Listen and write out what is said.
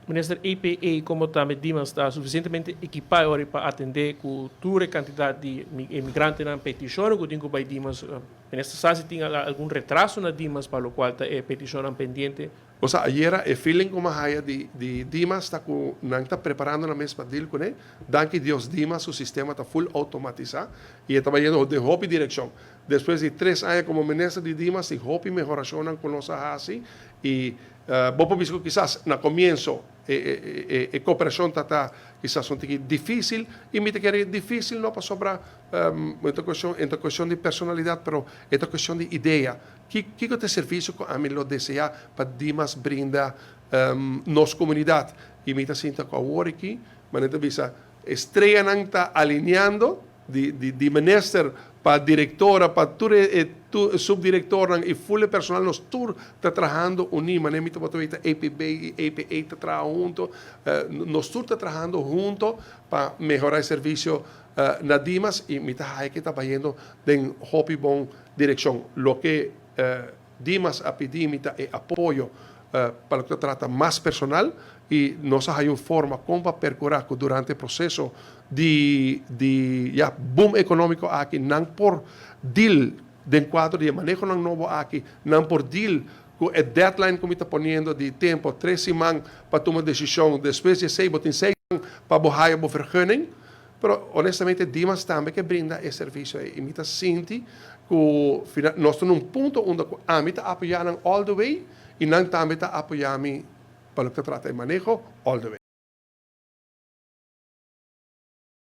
Minister, EPA como tambe Dimas ta suficientemente ekipa awor pa atende cu tur e cantidad di inmigrantenan, peticion cu tin cu bay Dimas? Minister sa si tin algun retraso na Dimas pa locual ta e peticionnan pendiente? O sea, ayera e feeling cu mi a haya di Dimas ta cu nan ta preparando nan mes pa deal cu ne. Danki Dios, Dimas su sistema ta full automatisa y ta bayendo den hopi direccion. Despues di 3 aña como minister di Dimas, tin hopi mehoracion cu nos a haci y bo por bisa kisas na comienso e cooperacion ta kisas un tiki dificil y mi ta kere dificil no pasobra e cuestion di personalidad, pero e cuestion di idea. Kico ta e servicio cu ami lo desea pa Dimas brinda nos comunidad? Y mi ta sinta cu awor aki, manera bisa, streanan ta alineando di minister pa directora, pa tur e subdirector y full personal, nos tur ta trahando uni, manera mi ta APB y APA ta trahando hunto, nos tur ta trahando hunto pa mehora e servicio na Dimas y mi ta cu ta bayendo den hopi bon direccion. Loke Dimas a pidi mi ta e apoyo pa loke ta trata mas personal y nos a un forma con pa percura cu durante e proceso di, ja, boom economico aki nan por deal den cuadro di maneho nan nobo aki, nan por deal cu e deadline cu mi ta poniendo di tempo, 3 siman pa tuma decision, despues di 6 bo tin 6 pa bo haya bo vergunning. Pero honestamente Dimas tambe ke brinda e servicio y mi ta sinti cu nos ta na un punto unda cu ami ta apoya nan all the way y nan tambe ta apoya mi pa loke ta trata e maneho all the way.